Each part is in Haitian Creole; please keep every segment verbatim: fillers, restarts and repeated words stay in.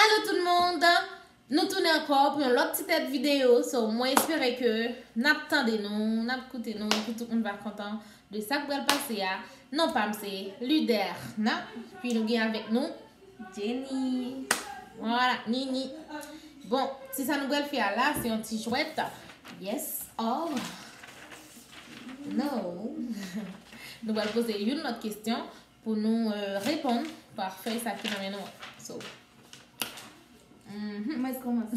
Hello tout moun! Nou tounen ankò pou yon lòt ti tèt videyo. So, mwen espere ke n ap tande nou, n ap koute nou, epi tout moun va kontan de sa k pral pase a. Non pa m se Luderna, epi nou gen avèk nou Jenny. Vwala, Nini. Bon, ti sa nou pral fè a la, se yon ti jwèt. Yes or no. Nou pral poze youn lòt kesyon pou nou euh, reponn pa fèy sa ki nan men nou an. So, mhm. Mwen kòmanse.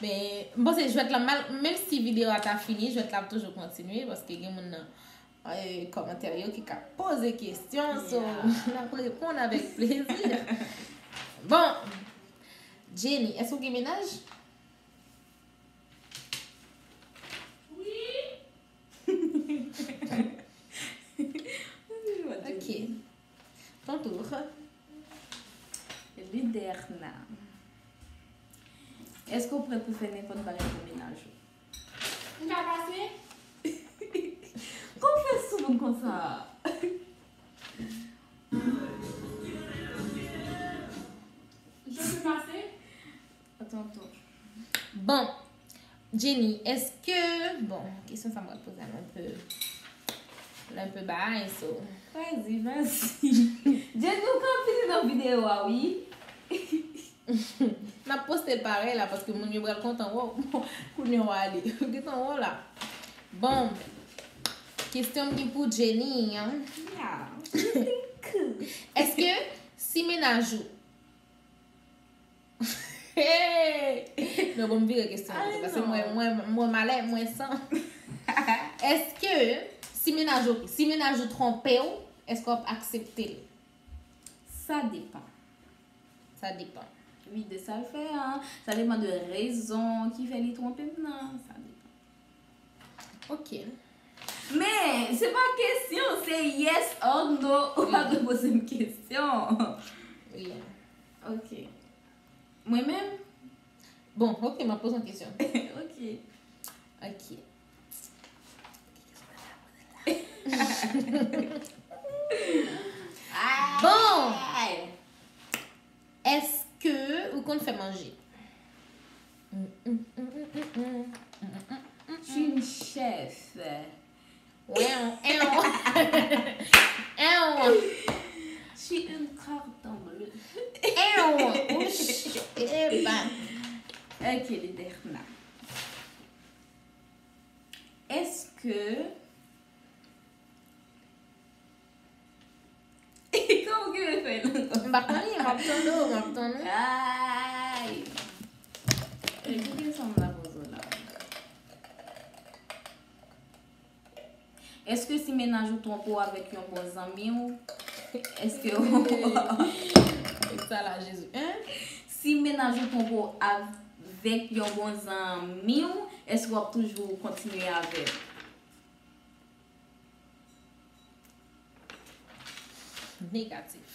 Men, m panse jwèt la, mal, menm si videyo a ta fini, jwèt la ap toujou kontinye, paske gen moun nan euh, kòmantè yo ki ka poze kesyon, so, Yeah. n ap reponn avèk plezi. Bon, Jenny, èske w gen mennaj? Ok. Ton tour. Luderna. Èske w prèt pou fè nenpòt bagay pou mennaj ou? M ka pase? Kòman w fè sou moun konsa? Je peux passer? Atann, atann. Bon, Jenny, èske, bon, kesyon sa mwen poze a un peu, un peu bagay, so. Vas-y, vas-y. Jenny, ou ka vini nan videyo a, wi. N ap poste l parèy la, paske moun yo pral kontan wè w. Kounye a w ale. Ou gentan wè w la. Bon, kesyon m gen pou Jenny, an. Yeah, what you think? Èske si mennaj ou Hey! Non, bon, m vire kesyon an, Ay, paske non. Mwen, mwen, mwen malè, mwen san. Èske, si mennaj ou, si mennaj ou twonpe w, èske w ap aksepte l? Sa depan. Sa depan. Wi, de sa l fè an. Sa depan de rezon ki fè li twonpe m nan. Sa depan. Ok. Men, se pa kesyon, se yes or no. Ou pa dwe poze m kesyon. Wi. Ok. Mwen menm? Bon, ok, m ap poze yon kesyon. Ok. Ok. Ah! Bon! Ay! Èske ou konn fè manje? Je suis une chef. Ew, ew. Ew, Je suis une cordon bleu. ew. Ouch, eba. Ok, Luderna. Èske Kòman w gen fè l ankò? M pa konnen, m ap tande w, m ap tande w. Ay! E ki kesyon m la poze w la? Èske si mennaj ou twonpe w avèk yon bon zanmi w, èske w... Sa la, Jezi. Hein? Si mennaj ou twonpe w avèk yon bon zanmi w, èske w ap toujou kontinye avè l? Negatif.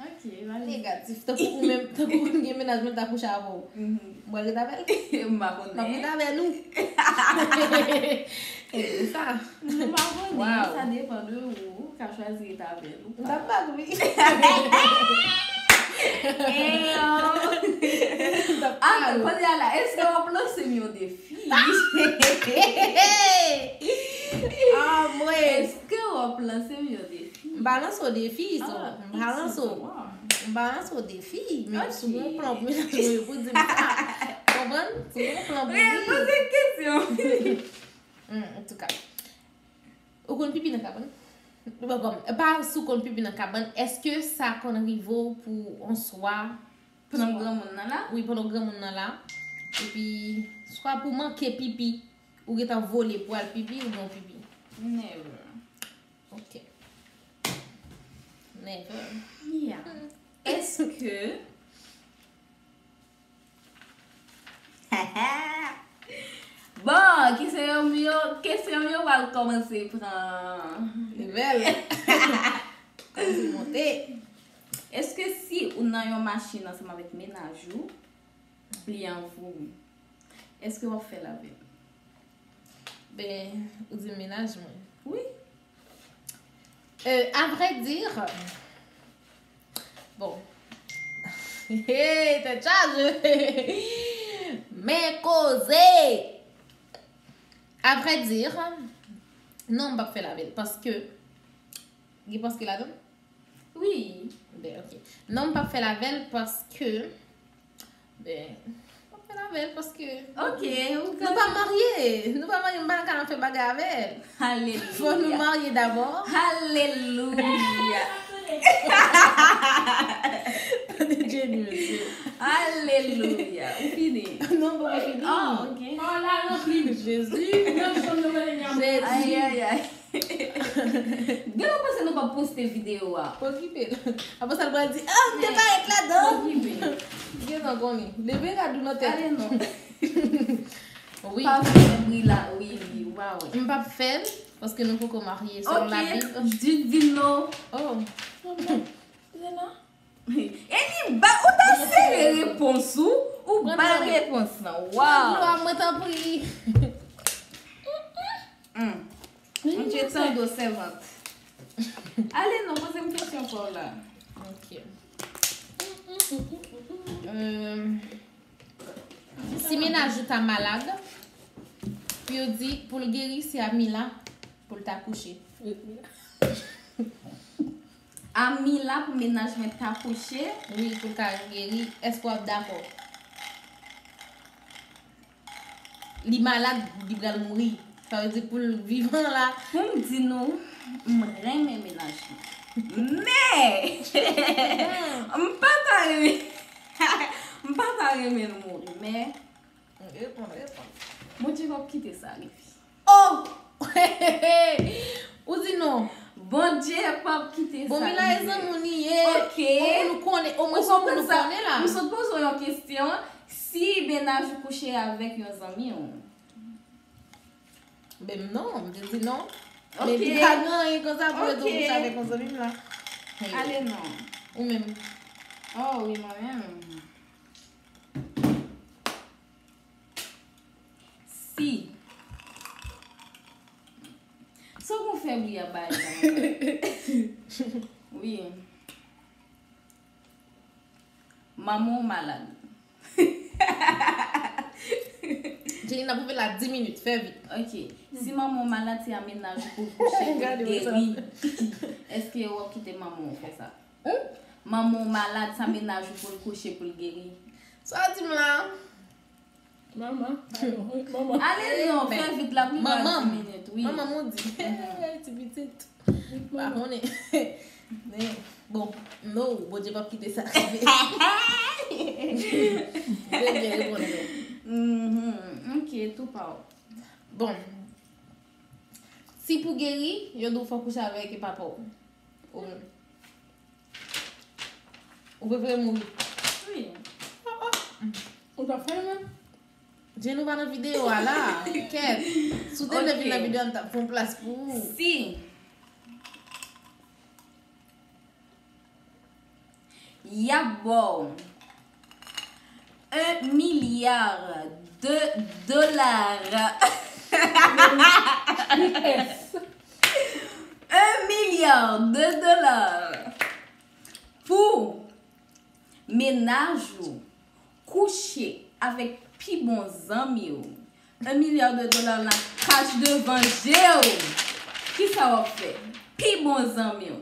Ok, valid. Negatif. Tankou ou menm, tankou ou gen mennaj mwen ta kouche avè w. Mhm. Mwen ret avè l. M pa M ap ret konnen. Avè nou. E se sa. M pa konnen. Wow. Sa depan de ou. Ou ka chwazi ret avè l ou M pa. T ap bat, wi. Eyo. M t ap Ah, bat. Kounye a la, èske w ap lanse m yon defi? Ah, mwen. Èske w ap lanse m yon defi? M pa lanse w defi, so. Ah, M pa lanse w. Wow. M pa lanse w defi, men Ok. sou yon plan pou mennaj mwen yo pou di m sa. Konprann? Sou yon plan pou Wi, di. Poze kesyon. Hmm, antouka. Ou konn pipi nan kabann? Bon, bon, pa si w konn pipi nan kabann, èske sa konn rive w pou on swa Pandan granmoun nan la? Wi, pandan granmoun nan la. Epi, swa pou manke pipi, ou gentan vole pou al pipi, ou gen pipi. Never. Ok. Never. Yeah. Èske... Bon, kesyon yo, kesyon yo pral kòmanse pran... Level. Kòmanse monte. Èske si ou nan yon machin ansanm avèk mennaj ou, li an vomi, èske w ap fè l avè l? Ben, ou di mennaj mwen. Wi. Euh, à vrai dire, bon, Hey, tèt chaje! Men koze! A vrè di, non, m p ap fè l avè l, paske gen paske ladan l? Wi. Ben, ok. Non, m p ap fè l avè l paske, ben, m p ap fè l avè l paske Ok, ou nou pa marye. Nou pa marye, m pa nan ka nan fè bagay avè l. Alelouya. Fò nou marye dabò. Alelouya. Tande Jenny, mesye. Alelouya. Ou fini? Non, m poko fini. Ah, ok. Jezi. Jezi. Ay, ay, ay. Gen lè w panse nou p ap poste videyo a. Okipe l. Apre sa, l pral di, ah, m te parèt ladan. Okipe l. Gen tan konnen. Leve rad ou nan tèt. Ale non. Wi. Pa fè bri la, wi, wi, waw. M p ap fè l, paske nou poko marye, selon Labib. Ok, Didino. Oh. Zena? E li ba, ou ta sere repons ou, ou ba repons lan. Waw. Pran dlo a, mwen, tanpri. Hmm. Bondye tande w, sèvant. Ale non, poze m kesyon pa w la. Ok. Euh, si mennaj ou ta malad, pou yo di, pou l geri, se a Mila pou l ta kouche. A Mila pou mennaj mwen ta kouche? Wi, pou l ka geri. Èske w ap dakò? Li malad, li pral mouri. Sa vle di pou l vivan la. Pou m di nou, m renmen mennaj mwen. Men, m pa ta renmen, m pa ta renmen l mouri, men Reponn, reponn. Bondye p ap kite sa rive. Oh! Ou di non. Bondye p ap kite sa rive. Bon, Mila e zanmi w li ye. Ok. Ou moun ou konnen, omwen se yon moun ou konnen la. M sot poze w yon kesyon. Si mennaj ou kouche avèk yon zanmi w? Ben non, m te di non. Men li pa gen anyen konsa pou yo di w kouche avèk yon zanmi m la. Ale non. Ou menm? Oh wi, mwen menm. Si. Sa w konn fè bri a bay sa? Wi. Manman w malad. Jenny, n ap rive la dis minit, fè vit. Ok. Si manman w malad, se a mennaj ou pou l kouche, pou l geri. Èske w ap kite manman w fè sa? Manman w malad, se a mennaj ou pou l kouche, pou l geri. Sa w di m la? Manman, manman. Ale non, fè vit la, pli pase dis minit, wi. Manman m ou di. Ti pitit. Pa konnen. Men, bon, no, Bondye p ap kite sa rive. Bondye reponn nou. Mhm, ok, tou pa w. Bon. Si pou geri, yo di w fò kouche avèk papa w. Ou menm. Ou prefere mouri? Wi. Ou ta fè l menm? Jenny, nou pa nan videyo a la. Kèt. Si w te vle vin nan videyo a, m t ap fè yon plas pou ou. Si y ap ba w un milliard de dollars. Un milliard de dollars pou mennaj ou kouche avèk pi bon zanmi w. Un milliard de dollars la kach devan je w. Kisa w ap fè? Pi bon zanmi w.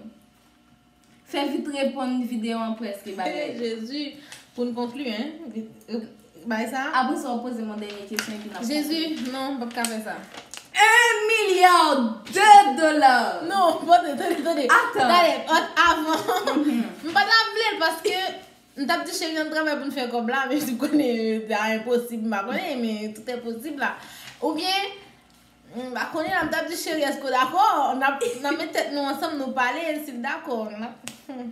Fè vit reponn, videyo an prèske bagay. Jezi, pou n konkli, hein, vit, euh, bay sa. Apre sa, w poze m yon dènye kesyon epi n ap konkli. Jezi, non, m p ap ka fè sa. Un milliard de dollars! Non, tande, tande, tande. Atan. Tande, an-, avan. M pa t ap vle l paske m t ap di cheri an travay pou n fè kòb la, men si m konnen sa enposib, m pa konnen, men tout est possible la. Oubyen, M pa konnen la, m t ap di, cheri, èske w dakò? N ap, n ap met tèt nou ansanm, nou pale, si l dakò, n ap, hmm.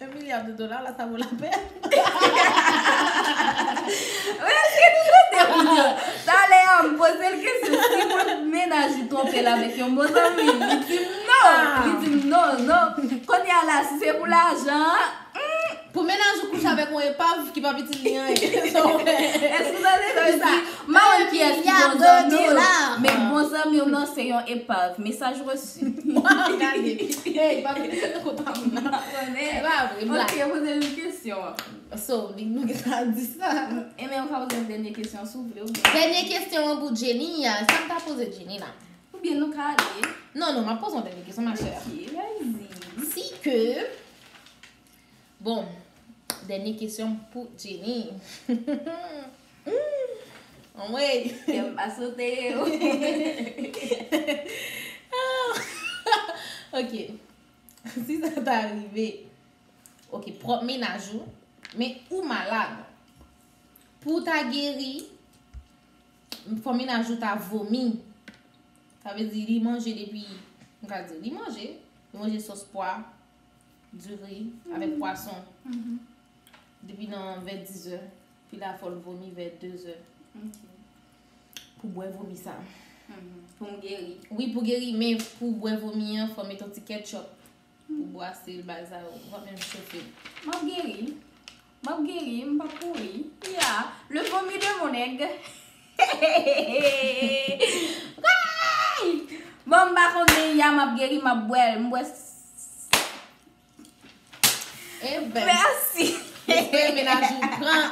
Un milliard de dollars la, ça vaut la peine. Mwen, èske nou tande pou di, talè a, m poze l kesyon, si mennaj li twonpe l avèk yon bon zanmi, li di m non, li di m non, non. Kounye a la, si se pou lajan an, hmm, pou mennaj ou kouche avèk yon epav ki p ap itil li anyen. Èske w tande sa? Sa vle di, m pa konn kiyès ki bon zanmi w, men bon zanmi w nan se yon epav. Message reçu. Waw, gade. Hey, pa vin tankou pa moun nan. E pa vre, blag. Ok, poze l yon kesyon. Kesyon an. So, li nou gentan di sa. E men, ou ka poze yon dènye kesyon, si w vle, oubyen. Dènye kesyon an pou Jenny a. Sa m ta poze Jenny la. Oubyen nou ka ale. Non, non, m ap poze yon dènye kesyon, ma chère. Ok, vas-y. Si ke. Bon, dènye kesyon pou Jenny. Anmwey. Kè m pa sote yo. Ok. Si sa ta rive. Ok, pwòp mennaj ou, men ou malad. Pou w ta geri, fò mennaj ou ta vomi. Sa vle di li manje depi, m ka di, li manje. Li manje sòs pwa, diri, avèk pwason. Depi nan vè dizè. Pi la fò l vomi vè dezè. Ok. Pou bwè vomi sa. Mhm. Pou m geri. Wi, pou geri, men pou bwè vomi an, fò mete yon ti ketchup. Pou bwase l, bagay sa yo. Ou pa menm chofe. M ap geri. M ap geri, m p ap kouri. Ya, le vomi de mon nèg. Woy! Bon, m pa konnen ya, m ap geri, m ap bwè l. M bwè s- Eben, Mèsi. m espere mennaj ou pran.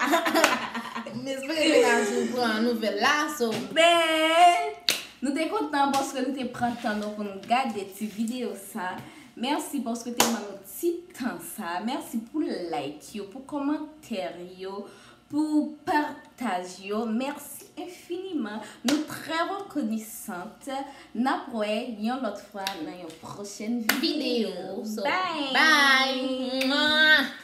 M espere mennaj ou pran nouvèl la, so. Ben, nou te kontan paske nou te pran tan nou pou nou gade ti videyo sa. Mèsi paske te ban nou ti tan sa. Mèsi pou like yo, pou kòmantè yo, pou pataj yo. Mèsi enfiniman. Nou trè rekonesant. N ap wè yon lòt fwa nan yon pwochèn videyo. Videyo, so, Bye. Bye. Mwah.